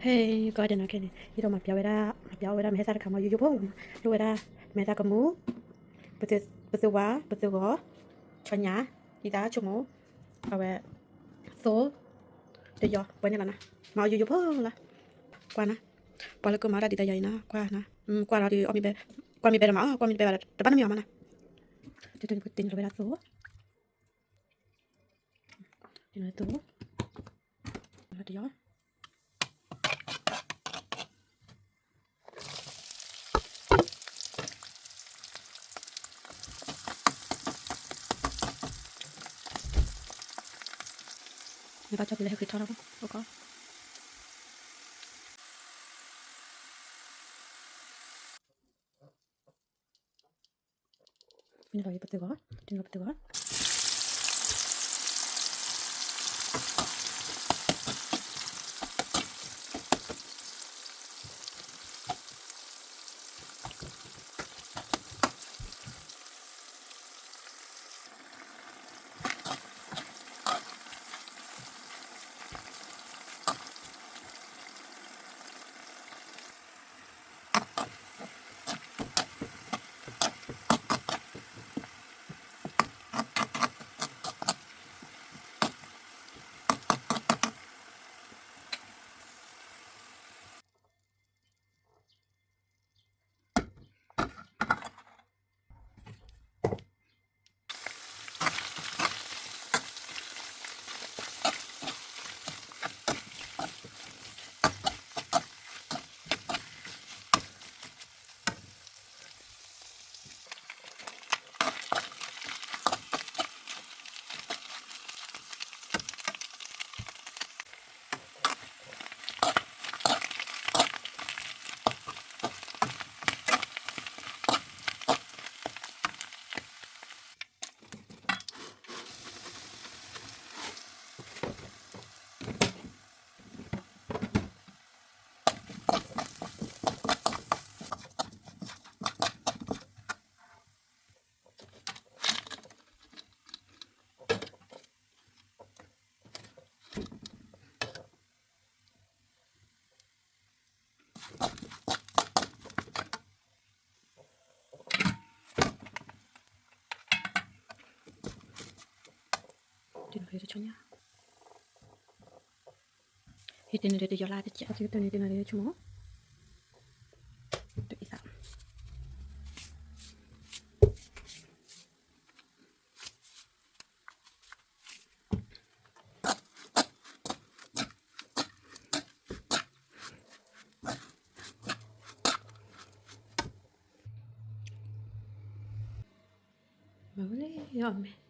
ဟဲကီးဒဲးနီၤခဲန့ၣ် ယဒိးမၤပျီဝဲဒၣ် မၤပျီဝဲဒၣ်မဲာ်ဟဲသၣ်တခါမး ယိယိဖိလီၤမး လိၣ်ဝဲဒၣ် မဲာ်ဟဲသၣ်ကမူၣ် ပသုဝါ ပသုဂီၤ ဆီညါ သံသၣ်ဆိကမိၣ် အဝဲ သိ တယီၤ ပှဲၤန့ၣ်လီၤနီၤ မၤအီၤယိယိဖိလီၤ ကွၢ်နီၤ ပှၤလၢကမၤဒၣ်ဒ်သိးယၤအံၤနီၤ ကွၢ်နီၤ ကွၢ်ဒီး ကွၢ်မ့ၢ်ဘဲဒီးမၤအီၤ ကွၢ်မ့ၢ်တဘဲဘၣ်ဒီး တဘၣ်နီတမံၤအီၤမးနီၤ တတနံၤပကတ့န့ၢ်လီၤဝဲဒၣ်သိ တ့န့ၢ်လီၤသိ တယီၤ နဘၣ်ကၠီပျံၤလၢဟဲဃ့ထီထီၣ်ဖိ အိၣ်ကီး မ့ၢ်လီၤယပသုဂီၤ တ့လီၤပသုဂီၤ တ့န့ၢ်လီၤဆီညါ ယတ့န့ၢ်ဒီးတယီၤလၢ်တကဲး တ့န့ၢ်တ့န့ၢ်ဒီးဆိကမိၣ် တအံၤသး မၤဝဲလၢယအီၣ်မဲာ်